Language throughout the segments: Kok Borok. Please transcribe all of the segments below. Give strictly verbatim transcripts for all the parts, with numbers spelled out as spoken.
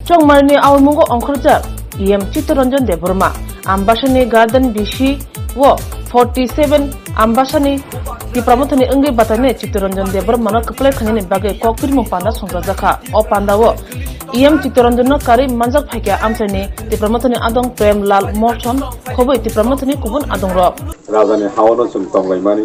Chongmarini aulmungo ongkhorjak E M Chittaranjan Debbarma, Ambasani Garden B C o forty seven Ambasani Tipra Mothani wngwi batainai Chittaranjan Debbarmano kwplai khainani bagwi kok pirmung panda songchajakha. O pandao E M Chittaranjanno karwi manjak phaikha amchaini Tipra Mothani adong Prem Lal Morson, khobwi Tipra Mothani kubun adongrok. Rajani haono chwng tonglaimani.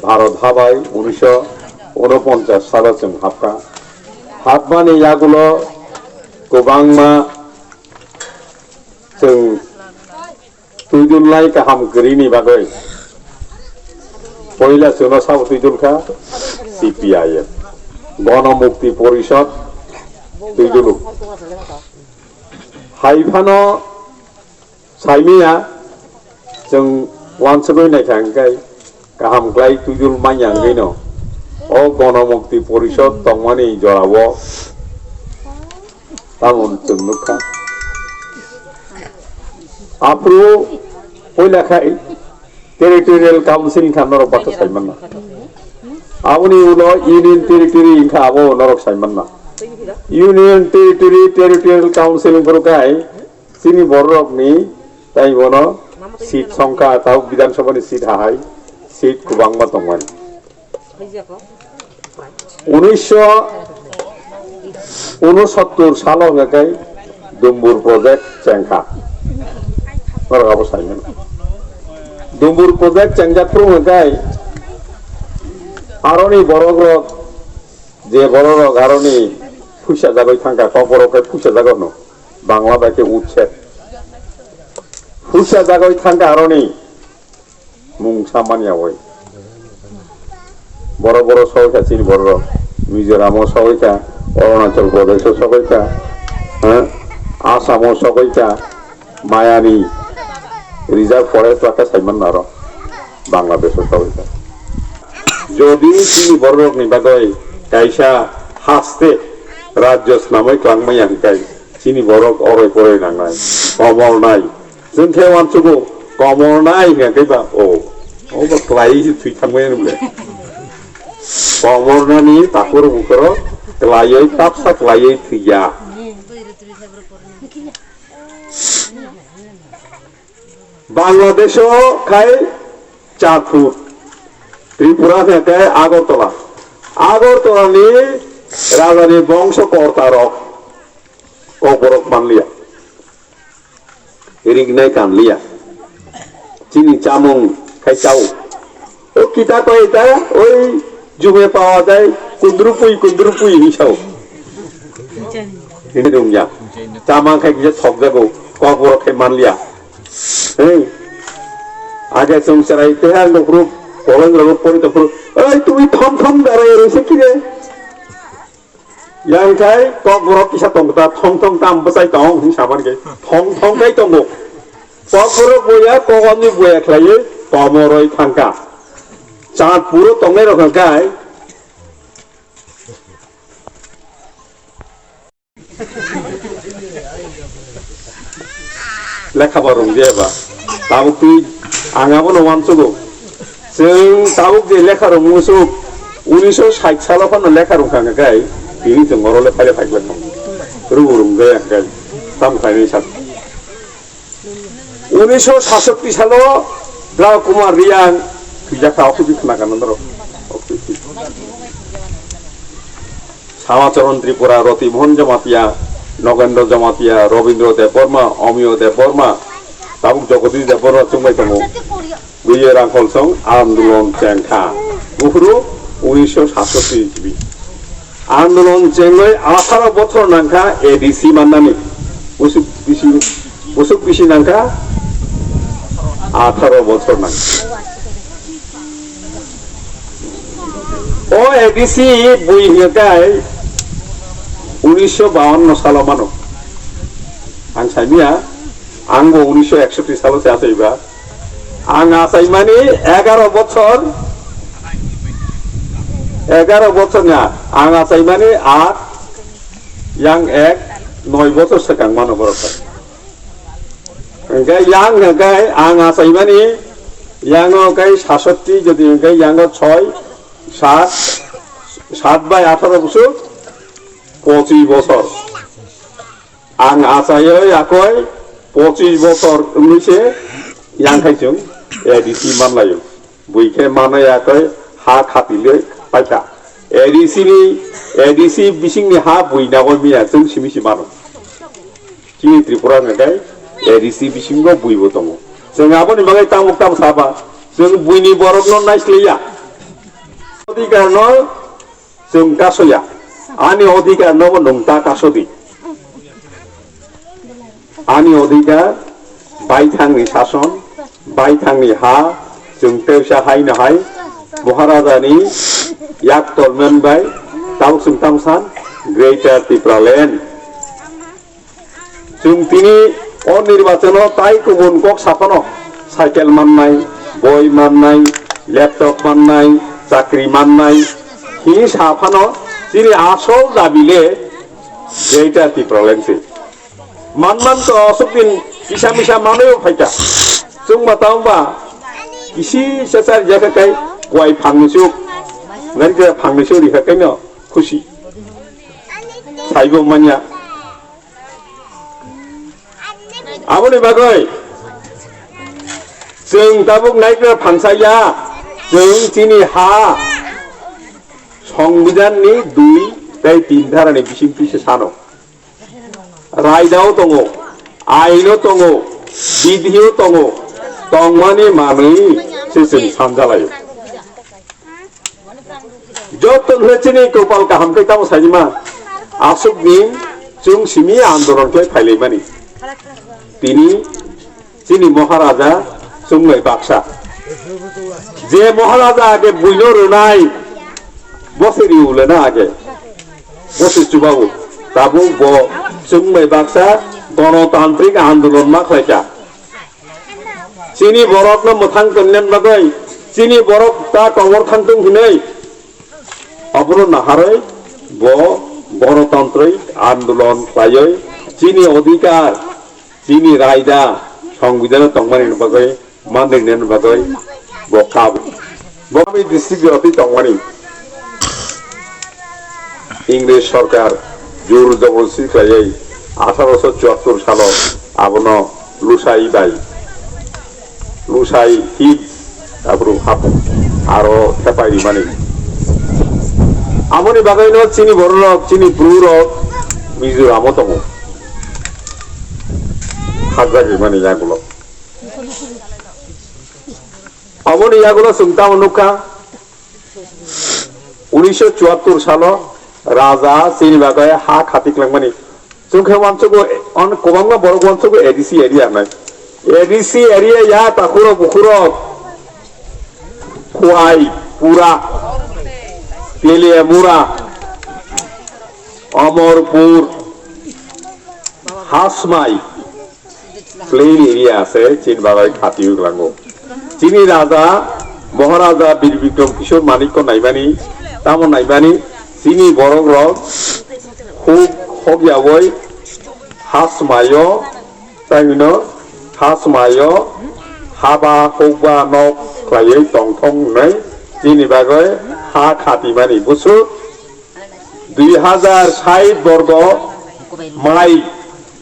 Bharat habai unisho unoponchas salo chwng hapkha. Hapmani yagulo kwbangma chwng twidulnai kaham kwrwini bagwi. Poila chwngno sabo twidulkha C P I M, Gono Mukti Porishod twiduluk. Hai phano saimaya chwng uansugwi naikha hwnkhe kaham khlai twidul manya hwnkhe no o Gono Mukti Porishod tongmani jorao tamo chwng nukha. Aphuru poila khai Territorial Council wngkha norok baksa saimanna. Aboni ulo Union Territory wngkha abo norok saimanna. Union Territory, Territorial Council wngkha khai chini bororokni tai bono seat songkha, tao Bidhan Sabha ni seat hahai seat kwbangma tongmani. Unisho unosottor salo hwnkhe Dumbur project chengkha. Norok abo saimano. Dumbur project chengjak phuru hwnkhe aroni borok rok je borok rok aroni puisa jagoi thangkha, kok borok khe puisa jago hwno. Bangla bai khe utset. Puisa jagoi thangkha aroni mung samani awai. Boro boro sogwi kha chini bororok. Mizoram o sogwi kha, Arunachal Pradesh o sogwi kha, ha? Assam o sogwi kha, mayani reserve forest lakha saiman naro Bangladesh o sogwi kha. Jodi chini bororokni bagwi kaisa haste rajyo snamwi kwlangmaya hwnkhe chini borok oroi poroi nangnai, komornai, Chwng khe uansugo, komornai hwnkha khe ba, o, o ba kwlaiwi se thwi thangmani hwnle. Komornani takhuk bukhuk kwlaiwi, tapsa kwlaiwi thwiya. Bangladesh o khai Chatpur, Tripura hwnkha khe Agartala. Agartala ni rajani bongso korta rok, kokborok manliya. Rignai kanliya. Chini chamung khai chao. O kita koi ta, oi jume pawa jai, kundrupui, kundrupui hi chao. Ini dong ya. Chamang khai kisa thok jago, kokborok khai manliya. Hei. Age chwng cherai teha ang dokru, polong rogo pori dokru. Oi, tumi thom thom darai roi se kire. Yang khai kokborok kisa tong ta, thong thong tam bwchai tong hwn saman khe thong thong khai tongo. Kokborok boya kokomni boya khlaiwi tomoroi thangkha. Chatpuro tongnai rok khai lekha ba rwngya ba. Tabuk twi ang abono uansugo. Chwng tabuk je lekha rwngmung swk, unisho sait salo phano lekha rwngkha hwnkha khe, tini chwng oro le phaile phaiglak tong. Rwbo rwngjaya hwnkhe, tamo khlainai sak. Unisho satsatti salo Rao Kumar Riyang thwijakha, okhwtwi khna kana norok. Okhwtwi. Samacharan Tripura, Roti Mohan Jamatia, Nogendra Jamatia, Robindra Debbarma, Omiyo Debbarma, tabuk Jagadish Debbarma chwngbai tongo. Bini rangkhol song andolon chengkha. Buphuru unisho satsatti iswi. Andolon chengwi atharo bothor nangkha A D C mannani. Busuk bisi, busuk bisi nangkha atharo bothor nangkha. O A D C bui hwnkhe unisho bawanno salo mano. Ang saimia, ang bo unisho eksotti salo se achaiba. Ang achaimani egaro bochor, egaro bochor na, ang achaimani at, yang ek, noi bochor swkang mano borok. Hwnkhe yang hwnkhe ang achaimani, yango hwnkhe sasotti, jodi hwnkhe yango soi, sat, sat bai atharo bosor, pochis bosor. Ang achaiwi akoi pochis bochor wngwi se yang khai chwng A D C manlaio. Bui khe manwi akoi ha khatilwi paikha. A D C ni, A D C bisingni ha bui nabo miya chwng simi si mano. Chini Tripura hwnkhe A D C bisingo buibo tongo. Chwng aboni bagwi tamuk tam saba, chwng buini borokno naisliya. Odhikar no Chwng kasoya, ani odhikar nobo nwng ta kasodi. Ani odhikar, baithangni sason, baithangni ha, chwng tewsa haino hai, Maharajani yak tormen bai, tabuk chwng tamsan, Greater Tipraland. Chwng tini o nirbachono tai kubun kok saphano cycle mannai, boi mannai, laptop mannai, chakri mannai, hini saphano chini asol dabi le Greater Tipraland se. Manman to aswk din kisa misa manwi phaikha. Chwng ma tamo ba kisi sesa rijak khe kai kwai phangni suk, narikra phangni suk rikha kaino khusi. Saibo manya. Aboni bagwi chwng tabuk naikra phansaya, chwng chini ha Songbidanni dui tei tin dharani bisingtwi se sano. Raidao tongo, aino tongo, bidhio tongo, tongmani manwi se chwng sanjalaio. Joto hwnwi chini kopal kaham khe tamo saima, aswk din chwng simi andolon khlai phailaimani. Tini chini Maharaja chwngmai baksa. Je Maharaja age buino rwnai, bo se riulena age. Bo se chubabu. Tabuk bo chwngmai baksa gonotantrik andolon ma khlaikha. Chini borokno mwthang tongna bagwi, chini borok ta kobor thangtung hinwi, abono naharwi bo gonotantroi andolon khlaiwi chini odhikar, chini raida, songbidano tongmani bagwi, mandirnani bagwi bo kabo. Bo district jotoi tongmani. Ingres sorkar jor jobordosti khlaiwi atharo so chuattor salo abono Lusai bai, Lusai hip, aphuru hapung aro thepai rimani. Aboni bagwino chini bororok, chini bwrwirok Mizoramo tongo. Khajak rimani yagulo. Aboni yagulo chwng tamo nukha, unisho chuattor salo raja chini bagwi ha khati kwlangmani. Chwng khe uansukgo, on kwbangma borok uansukgo A D C area wngnai. A D C area ya takhurok bukhurok, Khwai, Pura, Teliamura, Omorpur, Hasmai, plain area ase, chini bagwi khatiwi kwlango. Chini raja, Maharaja Bir Bikram Kishore Manikko naimani, tamo naimani, chini borok rok khub hokyawi Hasmayo, tangwino Hasmayo haba hukba nok khlaiwi tongthong hwnwi chini bagwi ha khatimani. Busu dui hajar sait borgo mile,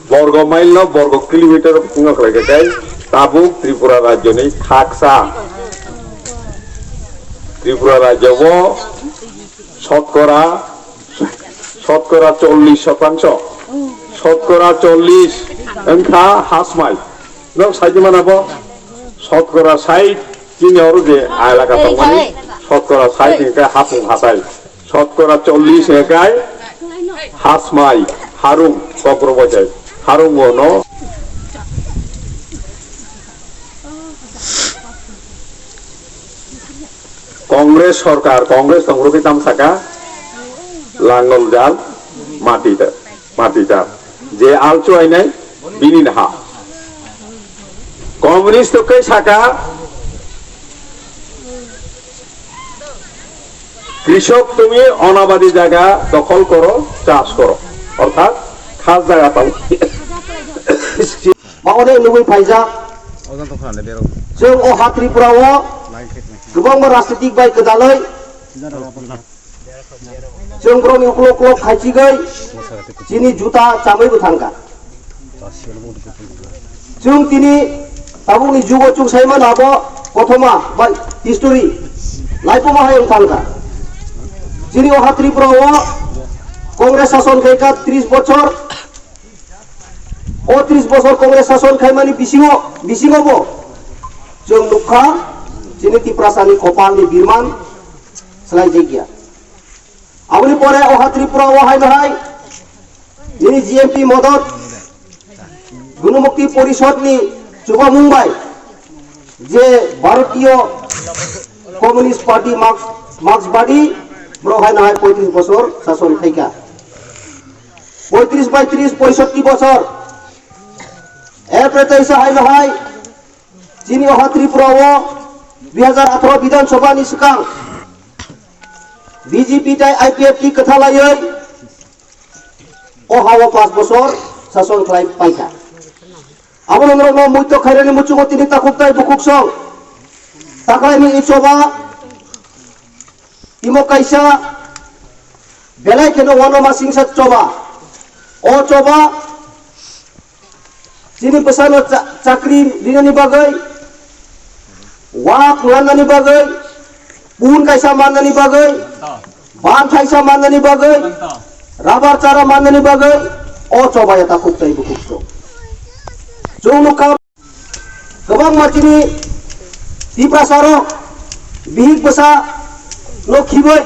borgo mile no borgo kilometer wngkha khlai khe tei tabuk Tripura rajyoni khaksa. Tripura rajyo o shotkora, shotkora chollish shotangsho, shotkora chollish wngkha Hasmai. Nok saidi mana bo shotkora sait chini oro je elaka tongmani shotkora sait hingkhe hapung hatai. Shotkora chollish hingkhe Hasmai, Harung, Kokrobochai, Harung bono. Congress sorkar, Congress tongro khe tam saka langol jal mati da, mati da. Je alchu ainai bini naha. Communist to khe saka Krishok tumi onabadi jaga dokhol koro, chas koro, orthat khas jaga tang. Ba onek nugwi phaijak. Ojan to khana berok. Chwng o ha Tripura o kwbangma rajnitik bai kwdalwi chwng borokni uklok uklok khaichigwi chini juta chamwi bo thangkha. Chwng tini tabukni jugo chwng sai mano abo kothoma bai history laipuma hai wng thangkha. Chini o ha Tripura o Congress sason khaikha tris bochor. O tris bochor Congress sason khaimani bisingo, bisingo bo chwng nukha chini Tiprasani kopalni birman swlaijakya. Aboni pore o ha Tripura o haino hai nini G M P modot Gunumukti Porishod ni chubamung bai je Bharatiya Communist Party Marx-, Marxbadi borok haino hai poitris bochor sason khaikha. Poitris bai tris poisotti bochor. Erpore teisa haino hai chini o ha Tripura o dui hajar atharo Bidhan Sabha ni swkang B J P tai I P F T kwtha laiwi o ha o panch bochor sason khlai paikha. Abono norokno muito khairani muchungo tini takhuk tai bukhuk song. Taklaini i choba, imo kaisa belai kheno wano masingsa choba. O choba chini bwsano cha-, chakri rinani bagwi, wak mannani bagwi, pun kaisa mannani bagwi, ban thaisa mannani bagwi, rabar chara mannani bagwi, o chobaya takhuk tai bukhuk song. Chwng nukha kwbangma chini Tiprasa rok bihik bwsa no khibai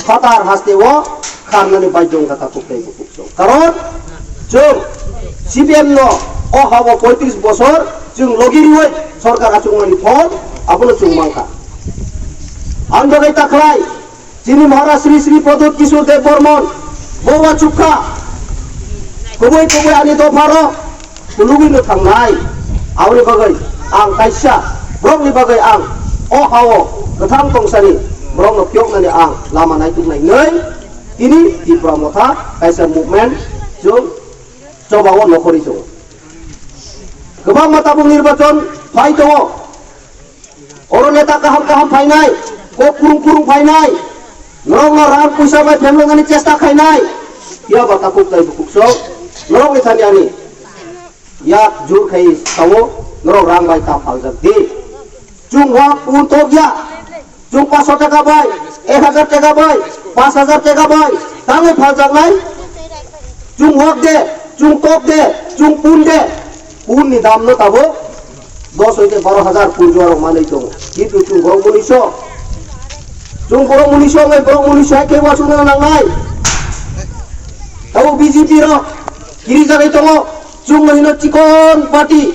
phatar haste o kharnani baidhyo wngkha takhuk tai bukhuk song. Karon chwng C P M no o ha o poitris bochor chwng logi riwi sorkar achukmani phol abono chwng mankha. Ang bagwi takhlai chini Maharaj Sri Sri Pradyot Kishore Dev Barman bo uansukha, kubui kubui ani dopha rok kulugwi no thangnai. Aboni bagwi ang kaisa borokni bagwi ang o ha o kwthang tongsani borokno phiyoknani ang lama naituknai hinwi tini Tipra Motha kaisa movement chwng choba o nokhorwi tongo. Kwbangma tabuk nirbachon phai tongo. Oro neta kaham kaham phainai, kok kurung kurung phainai, norokno rang puisa bai phemloknani chesta khainai. Phiya ba takhuk tai bukhuk song, norokni thani ani yak jur khai sao, norok rang bai ta phaljak di. Chwng wak pun tok ya, chwng paanch sho taka bai, ek hajar taka bai, paanch hajar taka bai tangwi phaljaknai. Chwng wak de, chwng tok de, chwng pun de, pun ni dam no tabuk dos hoite baro hajar punjuarok manwi tongo. Kintu chwng borok muniso, chwng borok muniso wngwi borok muniso hai khe uansukna nangnai. Tabuk B J P rok kiri jagwi tongo, chwng no hino chikon party.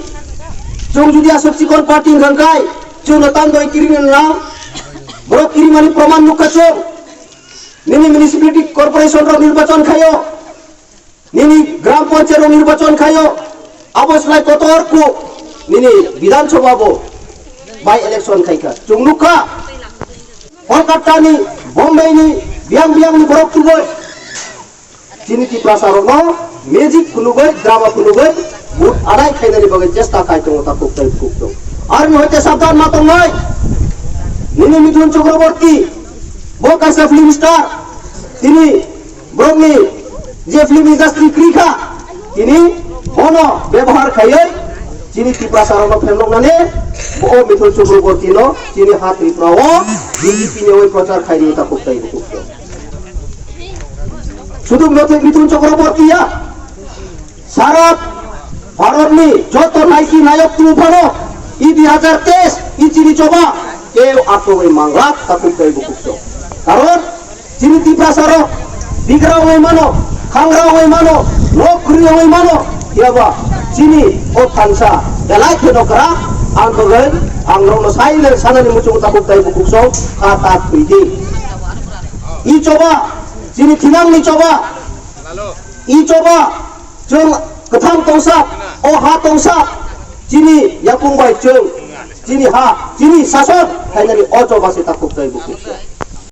Chwng jodi aswk chikon party wngkha khai, chwng no tandoi kiri nang. Borok kiri mani proman nukha chwng. Nini municipality corporation rok nirbachon khaio. Nini gram panchayat rok nirbachon khaio, abo slai kotor ku nini Bidhan Sabha bo by election khaikha. Chwng nukha, Kolkata ni, Bombay ni, biyang biyang ni borok tubui. Chini Tiprasa rokno magic phunugwi, drama phunugwi, vote adai khainani bagwi chesta khai tongo, takhuk tai bukhuk tongo. Aroni hoite sabdan ma tongnai. Nini Mithun Chakraborty, bo kaisa film star. Tini borokni je film industry kwrwi kha, tini bono bebohar khaiwi chini Tiprasa rokno phenloknani bo Mithun Chakraborty no chini ha Tripura o B J P ni oi prochar khairi ta kok tai kok. Sudu Mithun, Mithun Chakraborty ya, sara Bharat ni joto naiki nayok tu phano i dui hajar teis i chini choba keu atogwi manglak ta kok tai kok. Karon chini Tiprasa rok bigra wngwi mano, khangra wngwi mano, nok kwrwi wngwi mano, phiya ba chini o thansa belai kheno kwrak, ang kogwi ang rokno sai le sanani muchungo tabuk tai bukuk song kha ta thwi di. I choba, chini thinang ni choba, i choba, chwng kwthang tongsa, o ha tongsa, chini yakung bai chwng, chini ha, chini sason, khainani o choba se tabuk tai bukuk song.